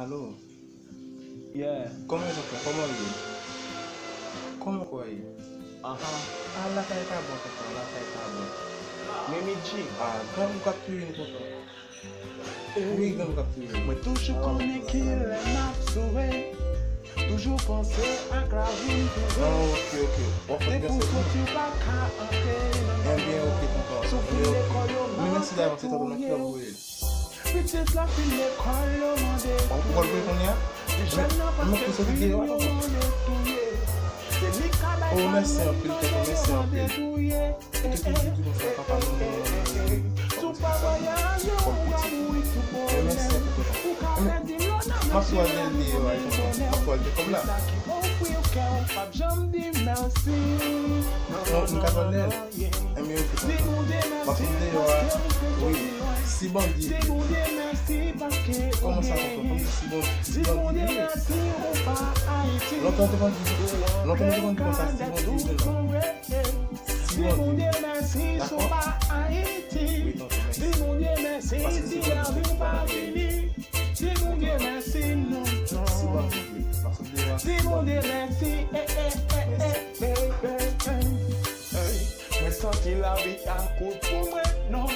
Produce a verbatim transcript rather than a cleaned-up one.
Alo. Yeah. Kòman tonton? Kòman w ye? Kòman kò w ye? Aha. A, lakay pa bon tonton, lakay pa bon. Men Midji. A, granmoun k ap touye nou tonton. Wi, granmoun k ap touye nou. Mwen toujou konnen kilè m ap sove. Toujou panse ak lavi m toujou. Non, ok, ok. W ap fè Depi w soti w pa ka antre nan Ebyen, ok tonton. Sou fin lekòl yo Men mèsi davans tonton, nan ki w ap voye? Pitit la fin lekòl yo mande Ou pral voye kounye a? Jèn nan pa Mwen ki soti deyò a tonton. Se li ka bay Oh, mèsi pale anpil tonton, mèsi anpil. Ou te toujou di konsa papa nou Sou pa vwayaje ou pral mouri tou Men mèsi bonè anpil tonton. Ou ka pèdi lòt nan M ap swazi l deyò a tonton. M ap swazi l kòb la. Sa ki ofri w kè ou p ap janm di mèsi Non, m ka tande l. Ebyen, ok tonton. M ap sot deyò a. Wi. Si Bondye. Kòman sa tonton? Kòman si Bondye? Si Bondye. Lontan te konn di, lontan te konn di konsa, si Bondye vle non. Si Bondye. Dakò? Wi tonton, mèsi. Paske si Bondye, tonton, pa vini. Si Bondye, mèsi, non, non. Si Bondye, m ap sot deyò a. Si Bondye, mèsi, eh, eh, eh, eh, eh, eh, eh. Mwen santi lavi a kout pou mwen, non.